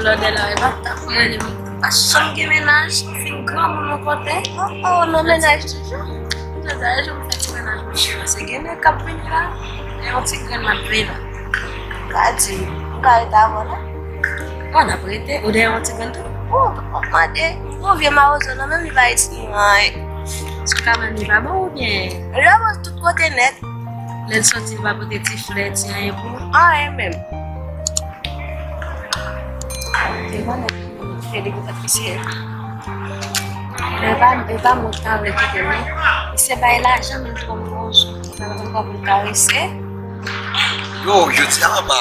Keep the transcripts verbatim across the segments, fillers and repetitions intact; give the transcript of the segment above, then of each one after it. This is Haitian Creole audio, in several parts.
Lòdè la, e pa ta prale m. Pa janm gen mennaj, m fin granmoun yon kote. Oh, oh, nan mennaj toujou? Jodi a, jou m fè ti mennaj, monchè, paske gen nèg k ap vini la, e yon ti grenn m ap vini la. Ka di, m ka rete avè w la? Bon, n ap rete. Ou dèyè yon ti grenn tou? Oh, w ap mande. Yon vye mawozo nan men m, li pa itil mwen anyen. Sou kabann li pa bon oubyen? Li pa bon tout kote nèt. Lè l soti, li pa pote ti flè, ti anyen pou ou? Anyen menm. Te konnen Fedego pa t misye. Men pa, e pa mwen ki ta vle kite l, non. Misye bay lajan, men l twò mawon sou. Sa pa konn kòman pou l karese. Yo, jodi a, papa.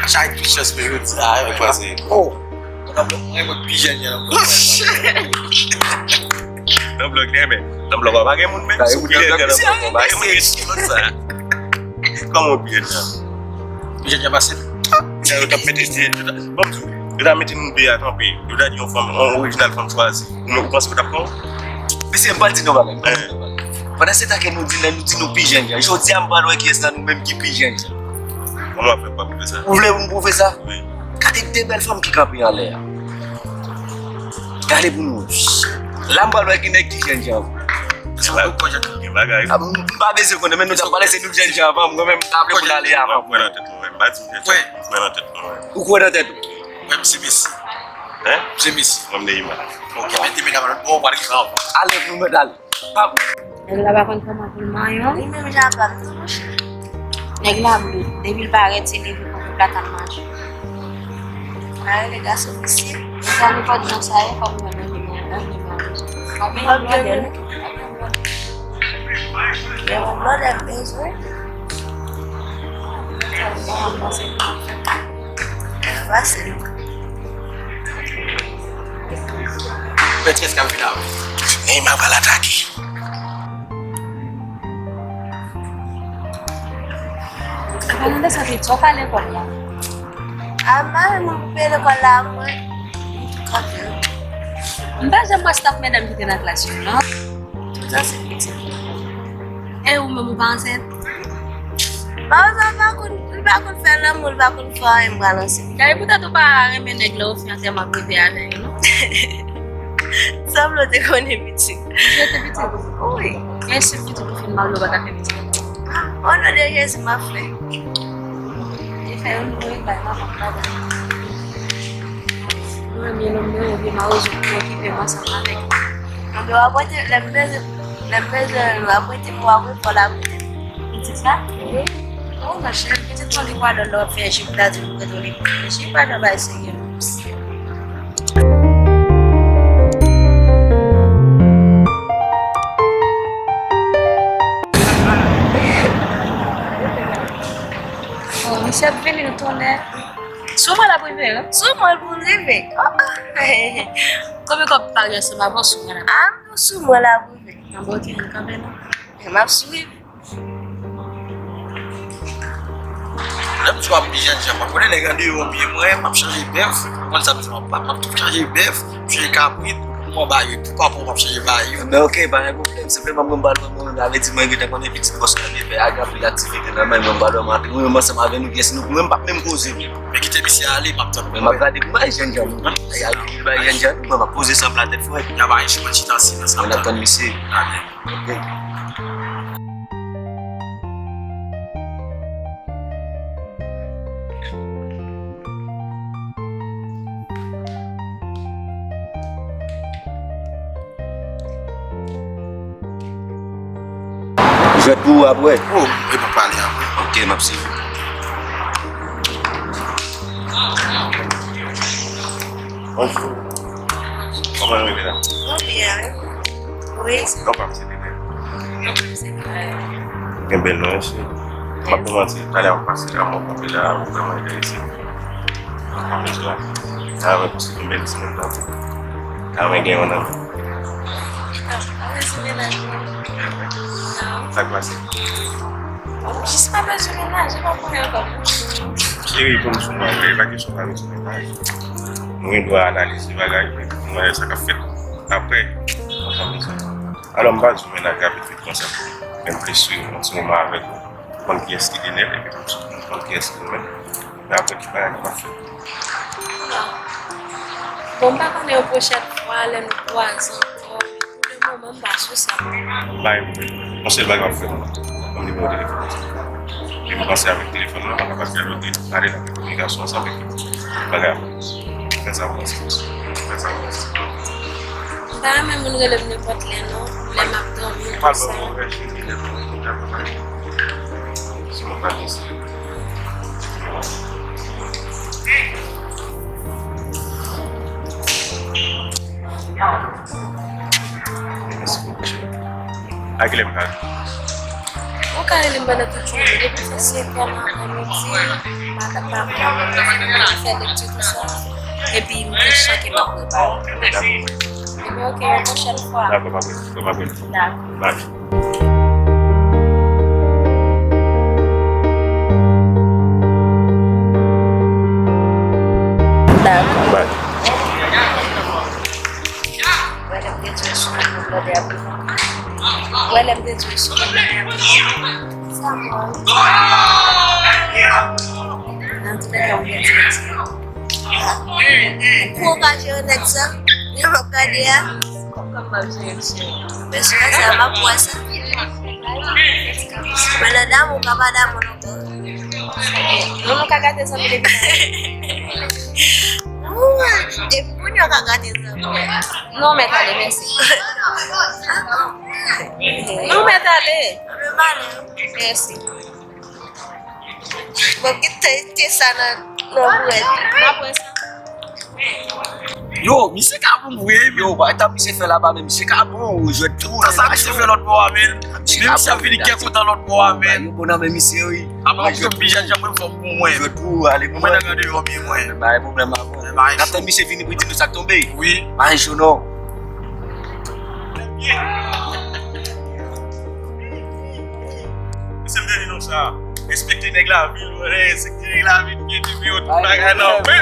Chay pi chans mwen jodi a, yo. Mwen panse. Oh. Mwen pi jèn, jèn. Nan blòk, men, nan blòk, pa gen moun, men. Si w pi jèn, nan blòk, pa gen moun, men. Kòman w pi jèn, jan? Pi jèn, jan pase. Jan yo t ap mete, yo t ap, bon, m di w, yo t ap mete nou de a kanpe. Yo t ap di yon fanm, yon orijinal fanm chwazi. Ou menm, ou panse yo t ap pran w? Mesye, m pral di nou bagay. Pandan se tan ke nou di, nou di nou pi jèn jan. Jodi a, m pral wè kiyès nan nou menm ki pi jèn jan. Kòman w ap fè pou pwouve sa? Ou vle pou m pwouve sa? Wi. Gade de bèl fanm ki kanpe anlè a. Gade pou nou wè. La, m pral wè ki nèg ki jèn jan. Gen bagay. A, m, m pa bezwen konnen, men nou t ap pale, se nou jèn jan avan, mwen menm, m ta vle pou n ale avan. Mwen nan tèt mwen menm. Pa di m jèn jan. Mwen nan tèt mwen menm. Ou kwè nan tèt ou? Mwen, m se Messi. Hein? M se Messi. Mwen, m Neymar. Ok, mete medam nan bò, w pral rive anvan. Ale, nou mèt ale. Pa bon. Nèg la pa konn kòman pou l manyen. Li menm jan pa m tou, monchè. Nèg la blou. Depi l parèt, se leve konn plat al manje. Mare le gason mesye. Sa nou pa t jan sa ye, fò nou wè nan li mwen, nan li mwen. Mwen menm blòdè, non? Gen yon blòdè m bezwen. Sa m panse. Fasil. Pètrès k ap vin avè. Neymar pral atake. Apalan de sa, Pete, w pa lekòl la? A, m pa menm koupe lekòl la, mwen. M pa janm wè staff medam ki te nan klas yo, non. Tout sa se pitit. E ou menm, ou pa ansent? Paske m pa konn, m pa konn fè lanmou, m pa konn fè anyen, m pral ansent. Gade, poutèt ou pa renmen nèg la, ou fin antèman prive avè l, non? Sanble w te konnen pitit. Ou te pitit? Wi. E si pitit ou fin marye, ou pa ka fè pitit ankò? O non de Jezi, m ap fè. Li fè yon nouvèl bay manman m papa. Mwen, byen nonm mwen, ou byen mawozo pou okipe m ansanm avèk li. Anben, w ap rete, lè m bezwen, lè m bezwen, w ap rete, w ap rete, w ap rete. Pitit la? Wi. O, machè, pitit lan li pral lè w ap fè jip la, di m rete w li. Jip pa jan bay serye non. O, misye ap vini, nou tounen. Sou mwen l ap rive, wi. Sou mwen l pou l rive. O, o. Konbyen kòb pa gen sou mwen, bon, sou mwen l ap. A, m di w sou mwen l ap rive. Nan bò ki vin kanpe, non? M ap swiv. Lè m di w ap pi jèn jan, m ap konnen nèg andeyò byen mwen, m ap chanje bèf. Ou konn sa m di, m ap, m ap tou chanje bèf, m chanje kabrit, m pran bayo, pou pa pou m ap chanje bayo. Men ok, pa gen pwoblèm. Senpleman mwen m pral wè mwen menm, sa vle di mwen gentan konnen pitit bòs la te fè ak anpil aktivite nan men l, mwen m pral wè mwen antre, mwen menm ansanm avè nou, pyès nou, mwen m p ap menm koze. Men kite misye ale, m ap tann. Men m ap gade pou bay jèn jan nou. Ay, ay, bay jèn jan nou, mwen m ap poze sanble a tèt frèt. Y a bay jèn chita silans, n ap tann misye. Amen. Ok. Jwèt pou ou apre. Oh, e pa pale apre. Ok, m ap swiv. Bonjou. Kòman nou rive la? Mwen byen, wi. Wi. Non pa m se Denis. Non pa m se Denis. Gen bèl non, mesye. M ap manti, talè a m pase la, mwen kanpe la, ou vrèman enterese. Mwen konn sa. Sa mwen pase yon bèl timoun nan. Sa mwen gen yon nan. Sa k pase? Ou jis pa bezwen mennaj, ou pa konnen ankò. Cheri, pou m sou mwen, e pa kesyon pa bezwen mennaj. Nou gen dwa analize bagay, pou nou wè sa k ap fèt apre. Ou konprann sa? Alò, m pa di w mennaj rapid vit konsa. Men m vle swiv yon ti moman avèk ou. Konn kiyès ki Denel, epi pou m konn kiyès ki ou menm. Men apre, ki bagay k ap fèt? Bon, m pa konnen yon pwochèn fwa, lè nou kwaze ankò, men pou le moman, m pa sou sa. Bay, yon sèl bagay w ap fè pou mwen. Ban m nimewo telefòn ou. E m panse avèk telefòn nan, m pa ka pase lòt de pale nan kominikasyon ansanm avèk bagay ap fè sa pou mwen. Fè sa pou mwen. M pa renmen moun rele m nenpòt lè non, lè m ap dòmi, tout sa. Si mwen pa gen A kilè m ka? Ou ka rele m pandan tout jounen, depi fè senk è nan aprèmidi, m ap, m ap, m ap fè lekti tou sa, epi m gen chan ke m ap prepare. Ebyen, oke, yon pwochèn fwa. Dakò, m ap rele, m ap rele. Dakò. Bye. Dakò. Bye. Wè lè m te di w sou mwen blòdè ap vini. Wè lè m te di w sou mwen blòdè ap vini. Sa bon. Nan tou lè ka, mwen gen ti. Ou kouraje yo nèg sa. Yo p ap gade a. Kòman m ap jere misye? Mesye sa, m ap wè sa. Men nan damou, pa pa damou non. Non, nou ka gate zanmi depi. Ou, depi kounye a w ka gate zanmi. Non, mèt ale, mèsi. Non, mèt ale. Mèsi. Bon, kite, kite sa nan, nan bouwèt. M ap wè sa. Yo, misye ka bon vre, yo, bagay tan misye fè laba, men misye ka bon, ou jwèt tou. Sa misye fè lòt bò a, men. Menm si ap vini kè kontan lòt bò a, men. Yo bon nan men misye, wi. Apa ou jwèt pi jèn, jan mwen fòm pou mwen. Jwèt tou, ale pou mwen. Mwen nan gade yo, men mwen. Bagay pwoblèm avè w. N ap tann misye vini pou di nou sa k tonbe. Wi. Bagay cho non. Mesye, m te di nou sa. Respekte nèg lavil, wè, respekte nèg lavil, gen nimewo tout bagay nan men.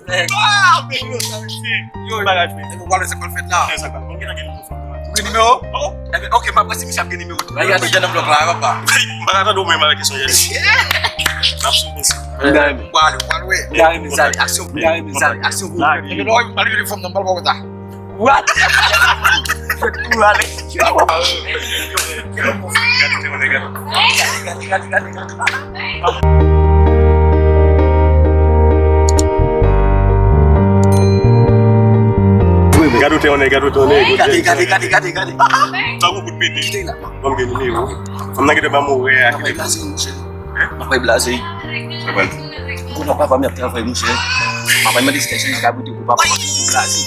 Ah, men yo, sa, mesye. Yo, bagay fè. Epi w pral wè sa k pral fèt la. Ou gen nimewo? Epi, oke, m ap wè si misye ap gen nimewo. Bagay a deja nan blòk la, papa. M pa ka tande w menm avèk kesyon jèn. M ap sou mesye. M ta renmen. Ou pral wè, ou pral wè. M ta renmen sa, aksyon, m ta renmen sa, aksyon pou. Epi lè w pral rele fanm nan, m pral ba w kontak. What? Fèt pou ale. Gade ou te onnen, gade ou te onnen. Gade, gade, gade, gade, gade. Tankou kout pete. Kite la. Ban m gen nimewo. Fanm nan gentan ban m orè a. Mwen blaze, monchè. M ap fè blaze. Ou konnen papa m ap travay, monchè. M ap mande si te chanje kabrit pou papa m ap blaze.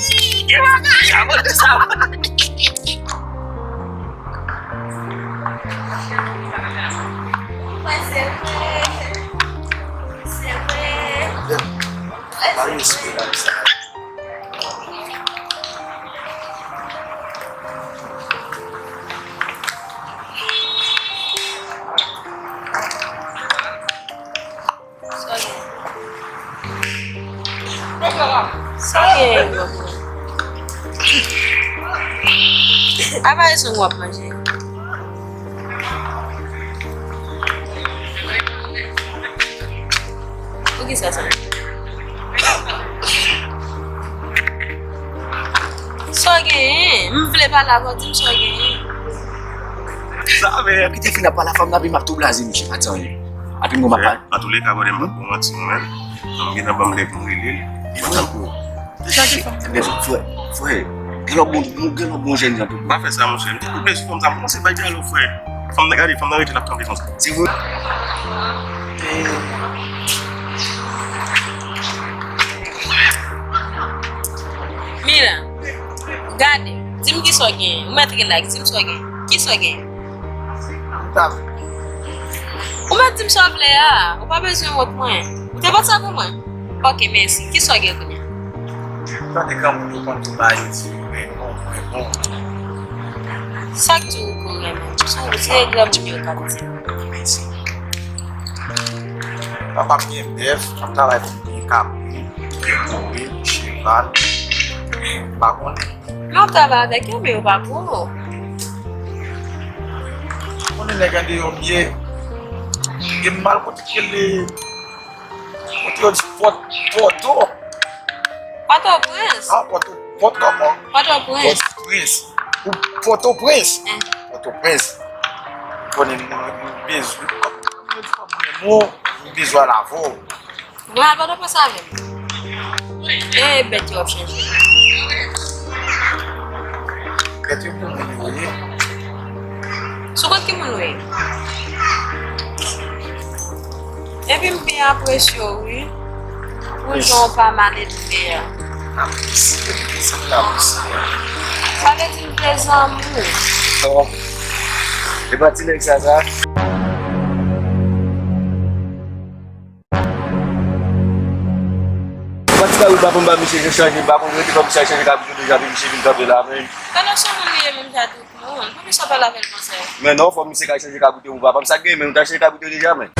Sa w gen? Sa w gen, bòbò? Apa e sou w ap manje? Poukisa sa? Sa w genyen? M vle pale avè w, di m sa w genyen. Sa, men. Kite fin ap pale a fanm nan, epi m ap tou blaze misye, pa di anyen. Epi m gon m ap pale. Antouleka, brother, m p ap pou manti, mwen menm. Fanm gentan ban m lè pou m rele l. Li kontan pou ou. Frè, frè, gen lòt bon, gen lòt bon jèn jan tou. Pa fè sa, monchè. M te tou plezi fanm sa, m kòmanse bay dyalòg, frè. Fanm nan, gade, fanm nan rete l ap kanpe konsa. Se vre? Mira, gade, di m kisa w genyen. Ou mèt rilaks, di m sa w genyen. Kisa w genyen? Ou mèt di m sa w vle a, ou pa bezwen wont mwen. Ou te pot sa pou mwen? Ok, mèsi. Kisa w gen kounye a? Tande granmoun yo konn tou ba yo di yo renmen w, mwen bon. Sa k di w ke w renmen m? Se granmoun yo k ap di. Mèsi. Papa m gen bèf, m ap travay pou m gen kabrit, gen pouri, cheval. M pa konnen. Men w ap travay avèk yo, men yo pa pou ou. Konnen nèg andeyò m ye. E m al kote k rele, kote yo di Pòt-, Pòto. Pòtoprens. Ah, Pòto, Pòto kòman? Pòtoprens. Pòtoprens. Ou Pòtoprens? Eh. Pòtoprens. Konnen m, m bezwen. Kòm, kòm yo di kòm renmen w, m bezwen al avè w. Mwen al Pòtoprens avè m. E bèt yo ap chanje. Bèt yo pou moun yo ye. Sou kont ki moun ou ye? Epi m byen apresye w, wi. Pou jan w pa mal elve a. Apresye, se la apresye. Sa vle di m te zanmi w. Non. E pa ti nèg sa, sa? Ou pa ti bagay ou pa konn ba misye chanje, m pa konn rete fò misye al chanje kabrit yo deja, epi misye vin kanpe la menm. Konnen se yon moun li ye menm jan tout moun. Poukisa w pale avè l konsa? Men non, fò misye ka chanje kabrit yo pou papa m. Sa k gen, men nou ta chanje kabrit yo deja, men.